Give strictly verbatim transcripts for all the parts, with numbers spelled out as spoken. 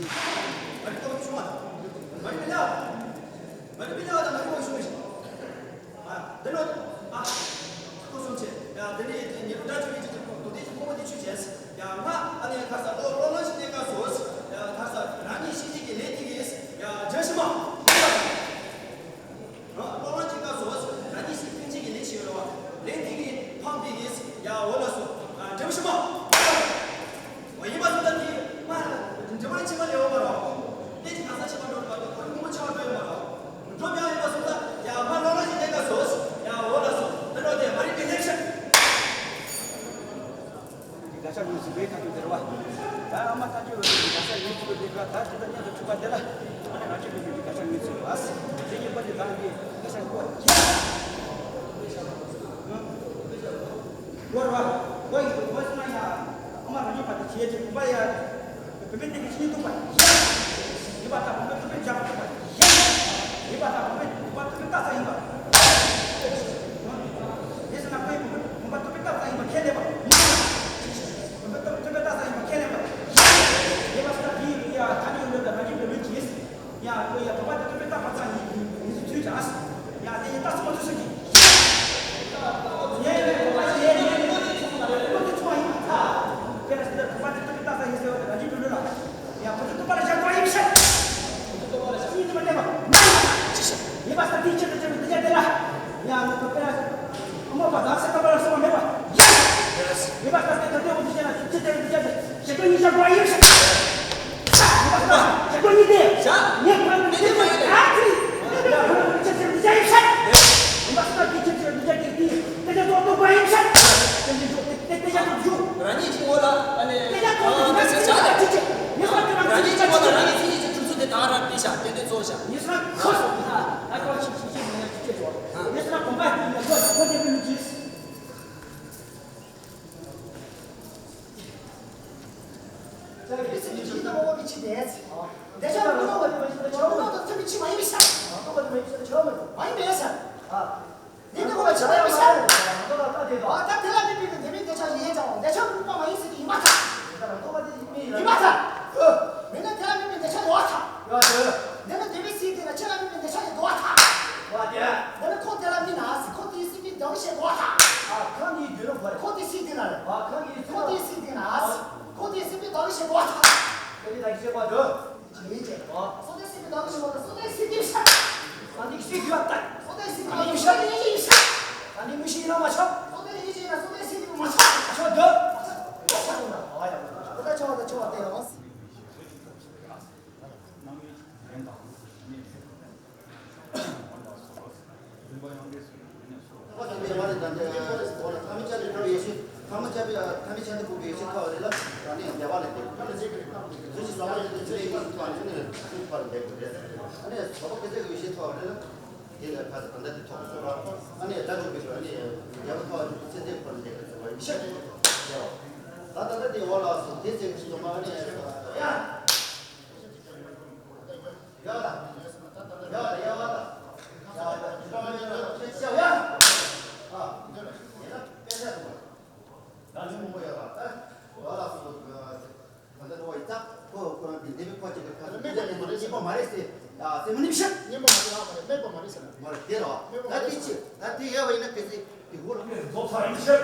མ་རི་ཏོག་ཆུང་བ། མ་རི་མི་ལ། མ་རི་མི་ལ་དང་མ་རི་མོ་ཆུང་ཞིག་ཨ། འདི་ནོ། ཨ། ཁོ་སོང་ཆེ། ཡ། འདི་ནི་ཉེ་རུ་འདྲ་ཆུ་ཡི་ཅི་ཅི་ཁོ་དོ་དེ་ཅི་ཁོ་མོ་དེ་ཆུ་ཆེ། ཡ། ང་ཨ་ནི་ཁ་ས་ལོ་ལོ་ལོ་ཞིག་གནས་ཀ་སོ། ཡ། ཁ་ས་རང་ཉིད་ཤི་ཅི་གི་ལས་དེ་གིས། ཡ། ཇ་ཤི་མ། ཨ། ལོ་ལོ་ཅི་ཀ་སོ། རང་ཉིད་ཤི་ཕན་ཅི་གི་ལས་ཤི་ཡོད་ར་བ། ལས་དེ་གིས་ཕམ་དེ་གིས། ཡ། འོ་ལ་སོ། ཨ། ཇ་ཤི་མ། འོ་ཡིན་པ་སོ་ད་དེ། མ། ཇ་མ་ལ་ཆི་མ་ལས་འོ་མ་ར་བ། ལས་ཅི་ག་ས་ཆི་མ་འགྲོ་ར་བ། ཁོ་ཡིན་མོ་ཆ་བ་འགྲོ་ཡོད་མ་ར་བ། འགྲོ་མྱང་ཡིན་པ་སོ་ད། ཡ། མ་ལོ་ལོ་ཅི་གནས་ཀ་སོ། ཡ། འོ་ལ་སོ། ད་ནོ་དེ་མ་རིག་གི་ལས་ཤི། དགའ་ཤ་དངོས་སུ་བས་ཐག་གཅོད་དེ་རེད་བ། ད་ཨ་མ་ཐག་གཅོད་བས་དགའ་ཤ་དངོས་སུ་བས་དེ་ག་ད་དེ་ད་མཉམ་དུ་འཁྲུག་པ་དེ་ལ། ཨ་ནི་རང་ཆོས་ཀྱི་དགའ་ཤ་དངོས་སུ་བས། དེ་ཉིད་པ་དེ་ད་ནི་དགའ་ཤ་ཀོ་ཡ། ཡོད་རེད་བ། ཀོ་ཡི་ཀོ་སི་མ་ཡ། ཨ་མ་རང་ཉིད་པ་དེ་བྱེད་ཀྱི་གོམ་པ་ཡ། བུད་མེད་དེ་གི་ཕྱི་ཉིན་ཐུག་པ། ཡིན་པ་དང་བུད་མེད་ཐུག་པའི་འཇབ་ཐུག་པ། ཡིན་པ་དང་བུད་མེད་བུམ་པ་ཐུག་པའི་རྟགས་ཡིན་པ། དེ་ཟེར་ན་ཁོའི་བུམ་པ་ཐུག་པའི་རྟགས་ཡིན་པ་ཁས་ལེན་པ། བུམ་པ་ཐུག་པའི་རྟགས་ཡིན་པ་ཁས་ལེན་པ། ཡིན་པ་ཟེར་ན་དེའི་ཡ་ཐ་སྙད་ཡོད་ལ་མ་འཇིག་པའི་ལུས་ཀྱིས། ཡ་ཁོ་ཡ་བུམ་པ་ཐུག་པའི་རྟགས་པ་ཙམ་ཡིན་ཡིན་ཚུལ་བྱ། ཡ་དེ་ཡི་རྟགས་ཚང་མ་ཚུལ་གསུམ་གྱིས། ཡ་ཁོ་ཚོ་ཐུག་པ་ཡིན་པ་ཐག་དེ་ལ་ཟེར་ན་བུམ་པ་ཐུག་པའི་རྟགས་ཡིན་ཟེར་བ་དེ་མ་འཇིག་པའི་ལུས་ལ། ཡང་ཁོ་ཚོ་སྟོང་པ་ལ་བཞག་དགོས་ཡིན་ཤག་ཁོ་ཚོ་སྟོང་པ་ལ་བཞག་གཉིས་དུ་མ་བསྟན་པ་མ་ཡིན་པ། ཅི་ཞིག་ཡིན་པ་སྟབས་བདེ་ཆེད་དུ་བྱས་པའི་གདུལ་བྱ་དེ་ལ། ཡང་ཁོ་དཔེར་ན། དམོད་པ་དང་སེམས་ཙམ་པ་ལ་སོགས་པ་མེད་པ། ཡིན་པ་སྟབས་བདེ་ཐོབ་བདེ་འོ་དུ་བྱས་ན་ཆེད་དུ་བྱས་པའི་གདུལ་བྱ་དེ་ཞེ་དྲག་གཉིས་བཞག་དགོས་ཡིན་ཤག་ཡིན་པ་སྟབས་ཞེ་དྲག་གཉིས་དེ། ངས་ཁོ་རང་གི་ཆེད་དུ་ཨ་ཙི། ཡང་ཁོ་རང་གི་ཆེད་དུ་བྱས་ཡིན་ཤག་ཡིན་པ་སྟབས་བདེ་ཆེད་དུ་བྱས་པའི་གདུལ་བྱ་དེ་དེ་ལ་སོགས་གཏོང་དགོས་ཡིན་ཤག་དེ་འདྲ་འཇུག་དེ་དེ་ལ་སོགས་འཇུག་རང་ཉིད་ཀྱི་ངོ་ལ་ཨ་ནི་དེ་ལ་ཐོག་ཏུ་ཨ་ནི་ཚེ་བྱ་ལ་ཅི་བྱེད། ངེས་པར་དུ་རང་ཉིད་ཀྱི་ངོ་ལ་རང་ཉིད་མཚན་ཉིད་ཀྱི་གྲུབ་ཚུལ་དེ་དག་རང་སྟེར་བྱ་དེ་འདྲའི་གཙོ་བོ་བྱ། ངེས་པར་ཁོ་སོང་ད་ད་ཁོ་ཞིག་ཞིག་ཞིག་མིན་ན་ཅི་བྱེད་ཆོག་ངེས་པར་གོམ་པ་ཡིན་ན་ཁོ་ཁོ་དེ་མིན་གྱིས། ད་ངེས་སེམས་ཀྱི་ཅི་ལྟ་བ་བ་གི་ཅི་བསྡད་ཚེ། འདི་ཆ་ཀུན་སློང་བ་དེ་མ་ཡིན་པ་ཆ་བ་མེད། ཀུན་སློང་དང་མཐུན་པའི་ཅི་མ་ཡིན་པའི་ཤ། ཀུན་སློང་དེ་མ་ཡིན་པའི་ཤ་ཆ་བ་མེད། མ་ཡིན་པའི་ཤ། ཨ། འདི་འདི་ཁོ་ལ་བྱ་བ་ཡོད་ས། ཨ་ད་དེ་ལ་དམིགས་པའི་འདི་མིན་འདི་ཆ་ཡིན་ཀྱང་འདི་ཆ་རྙོག་པ་མ་ཡིན་ཟེར་གྱི་ཡིན་མ་ཐག་ཡིན་མ་ཐག་མིན་ན་དེ་ལ་དམིགས་པའི་འདི་ཆ་ཡོད་ཐག་འདི་ནི་འདི་མི་སྲིད་དེ་ན་ཁྱེད་ལ་དམིགས་པའི་འདི་ཆ་ཡོད་ཐག་འདི་ནི་ཁོ་དེ་ལ་དམིགས་ན་སྲིད་ཁོ་དེའི་སྲིད་པའི་འདི་མི་ཤེས་ཡོད་ཐག་ཁོ་དེའི་སྲིད་དེ་ན་ཁོ་དེའི་སྲིད་དེ་ན་ཁོ་དེའི་སྲིད་པའི་འདི་མི་ཤེས་ཡོད་ཐག་ཡིན་ཏེ། སོ་ཏའི་སྲིད་པའི་བདག་གི་ཞེན་པ་དང་སོ་ཏའི་སྲིད་པའི་བདག་གི་ཞེན་པ་དང་། སོ་ཏའི་སྲིད་པའི་བདག་གི་ཞེན་པ་དང་། སོ་ཏའི་སྲིད་པའི་བདག་གི་ཞེན་པ་དང་། ད་ནི་མི་ཤེས་ན་མ་ཆོག་སོ་ཏའི་ཡིད་ཆེས་ན་སོ་ཏའི་སྲིད་པའི་མ་ཆོག་མ་ཆོག་འདོད། མ་ཆོག་འདོད། ཨ་ཡ། ད་ཆོག་ད་ཆོག་སྟེ་ཡང་། ད་ནི་མང་པོ་ཡོད་པ། ད་ལ་སོགས་ད་ལྟ་འགྲོ་བ་ཡི་ད་ཁོ་ཁོ་རང་གི་འདས་པའི་ཁོ་ཅིག་གི་ཁ་ལ་མེད་པ་མ་རེད་ཟེར། ཡ་ཟེར་མི་ནི་བཤད། ཉན་པ་མ་རེད་ལ་མ་རེད། མེད་པ་མ་རེད་ཟེར་ན། མ་རེད་དེ་རོ། ད་དེ་ཅི་ད་དེ་ཡ་བ་ཡིན་ན་གལ་སྲིད་དེ་ཧུ་ལ་མེད་རྫོགས་ཚར་ཡིན་ཤག་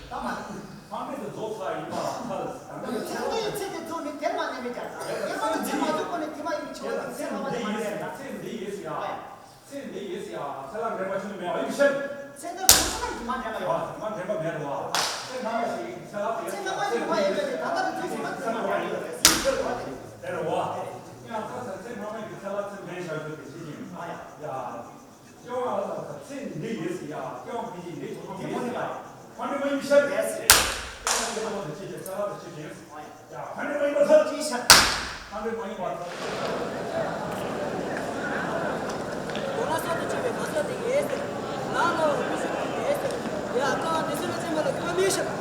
ད་མ་རེད། ཚང་མས་དེ་རྫོགས་ཚར་ཡིན་པ་ཁ་ལ་ཟེར། ད་མེད་ཚང་མའི་ཚེ་དེ་ཚོ་ནི་དེར་མ་ནས་མི་ཀྱང་ད་དེ་མ་ནི་ཚེ་མ་ཐུབ་པ་ནི་དེ་མ་ཡིན་ཆོག་ད་ཚེ་མ་མ་ནས་མ་རེད་ད། ཚེ་འདི་ཡིན་ཟེར་ཡ། ཚེ་འདི་ཡིན་ཟེར་ཡ། ཚེ་ལ་འདྲེན་པ་ཆུ་ནི་མེད་པ་ཡིན་ཕྱིར། ཚེ་འདིར་གྲོང་ཁྱེར་ན་ཉི་མ་འདྲེན་པ་ཡོད། ཉི་མ་འདྲེན་པ་མེད་རེད་བ། ཚེ་སྔ་མ་ཞིག་ཚེ་ལ་ཚེ་ཚེ་སྔ་མ་ཉི་མ་ཡོད་པས་ད་ལྟ་དུ་ཚེ་ཉི་མ་ཚེ་མ་ཡོད་རེད་ཟེར་ཕྱིར་བ་དེ་རེད་བ། ཡང་ཚེ་ཚེ་སྔ་མ་གི་ཚེ་ལ་ཚེ་འདྲེན་བྱ་རྒྱུ་དེ་ཤེས་ཀྱི་ཡིན། ཡ། སྐྱེ་བ་ལ་ཚེ་འདི་ཡིན་ཟེར་ཡ། སྐྱེ་བ་ཕལ་ཆེར་འདི་ཚོ་མེད་ཟེར་ཡ། ཁོ་འདྲ་མ་ཡིན་ཕྱིར་རེད་ཟེར། ཚེ་ལ་ཚེ་ལ་ཚེ་ཆེ་ཚེ་ལ་ཚེ་ཆེ་ཡིན། ཡ། ཕ་ནི་མ་ཡིན་པ་ཐག་ཅིག་ཤར། ཕ་ནི་མ་ཡིན་པ་ཐག་ཅིག་ཤར། གོ་ལ་སོགས་དང་བཅས་པའི་གང་ཟག་དེ་ཡིས། ལག་ལ་བ་ཀུ་ཤུ་ཀུ་ཡིས། ཡ། ཀ་བ་འདི་ཚོ་ལ་བརྩོན་པ་ལ་གུས་པ་མེད་ཤག